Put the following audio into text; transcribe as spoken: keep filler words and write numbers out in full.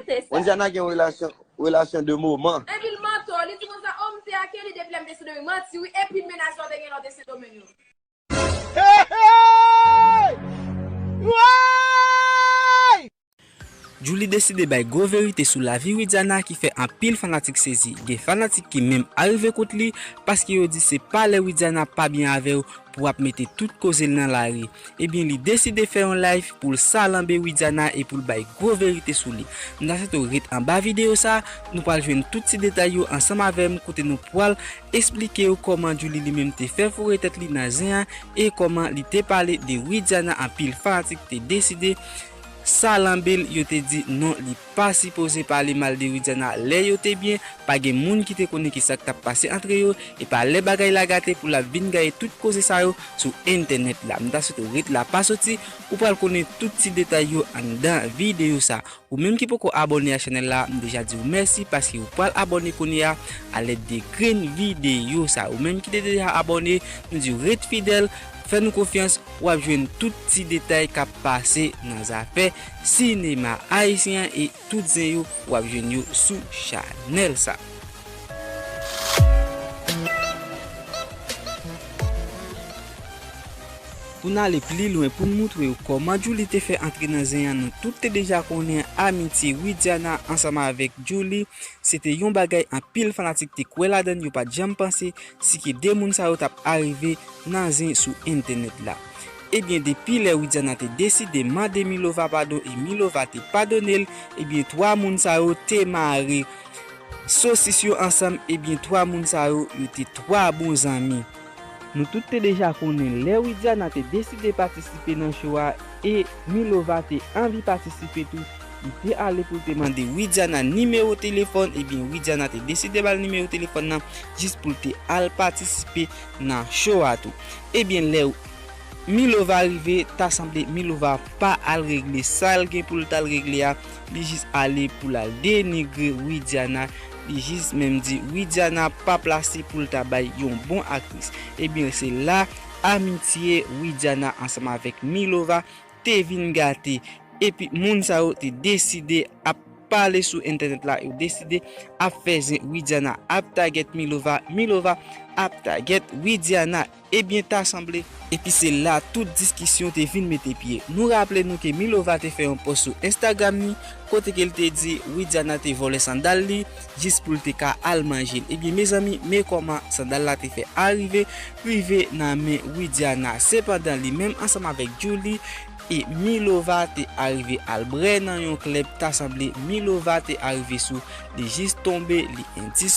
Se sa. Widiana gen relasyon, relasyon de moman. Epi l manti, li di konsa, o, m te ak Kelly depi lè m te Sendomeng. Manti, wi, epi mennaj la te gen lè w te Sendomeng yo. Djouly deside bay gwo verite sou lavi Widiana ki fè anpil fanatik sezi. Gen fanatik ki menm arive kont li paske yo di se pa lè Widiana pa byen avè w pou w ap mete tout koze l nan lari. Ebyen, li deside fè yon live pou l salanbe Widiana e pou l bay gwo verite sou li. M ta swete w ret anba videyo sa, nou pral jwenn tout ti detay yo ansanm avè m kote nou pral esplike w kòman Djouly li menm te fè foure tèt li nan zen an e kòman li te pale de Widiana. Anpil fanatik te deside salanbe l, yo te di non, li pa sipoze pale mal de Widiana lè yo te byen, pa gen moun ki te konnen ki sa k t ap pase antre yo, e pa lè bagay la gate pou l ap vin gaye tout koze sa yo sou entènèt la. M ta swete w ret la pa soti, ou pral konnen tout ti detay yo anndan videyo sa. Ou menm ki poko abòne a chanèl la, m deja di w mèsi paske ou pral abòne kounye a alèd de grenn videyo sa. Ou menm ki te deja abòne, nou di w ret fidèl, fè nou konfyans, w ap jwenn tout ti detay k ap pase nan zafè sinema ayisyen an e tout zen yo, w ap jwenn yo sou chanèl sa. Pou n ale pli lwen, pou n moutre w kòman Djouly te fè antre nan zen an, nou tout te deja konnen amitye Widiana ansanm avèk Djouly. Se te yon bagay anpil fanatik te kwè ladan l, yo pa t janm panse si ke de moun sa yo t ap arive nan zen sou entènèt la. Ebyen, depi lè Widiana te deside mande Milova padon e Milova te padone l, ebyen, twa moun sa yo te mare sosis yo ansanm, ebyen, twa moun sa yo, yo te twa bon zanmi. Nou tout te deja konnen lè Widiana te deside patisipe nan show a e Milova te anvi patisipe tou, li te ale pou l te mande Widiana nimewo telefòn, ebyen, Widiana te deside ba l nimewo telefòn nan jis pou l te al patisipe nan show a tou. Ebyen, lè Milova rive, ta sanble Milova pa al regle sa l gen pou l t al regle a, li jis ale pou l al denigre Widiana, li jis menm di Widiana pa plase pou l ta bay yon bon aktris. Ebyen, se la amitye Widiana ansanm avèk Milova te vin gate. Epi moun sa yo te deside ap pale sou entènèt la, yo deside ap fè zen, Widiana ap tagèt Milova, Milova ap tagèt Widiana. Ebyen, ta sanble. Epi se la tout diskisyon te vin mete pye. Nou raple nou ke Milova te fè yon pòs sou Instagram ni, kote ke l te di Widiana te vòlè sandal li, jis pou l te ka al manje l. Ebyen, mezanmi, men kòman sandal la te fè arive, rive nan men Widiana. Sepandan, li menm ansanm avèk Djouly e Milova te arive al brè nan yon klèb, ta sanble Milova te arive sou li, jis tonbe, li endis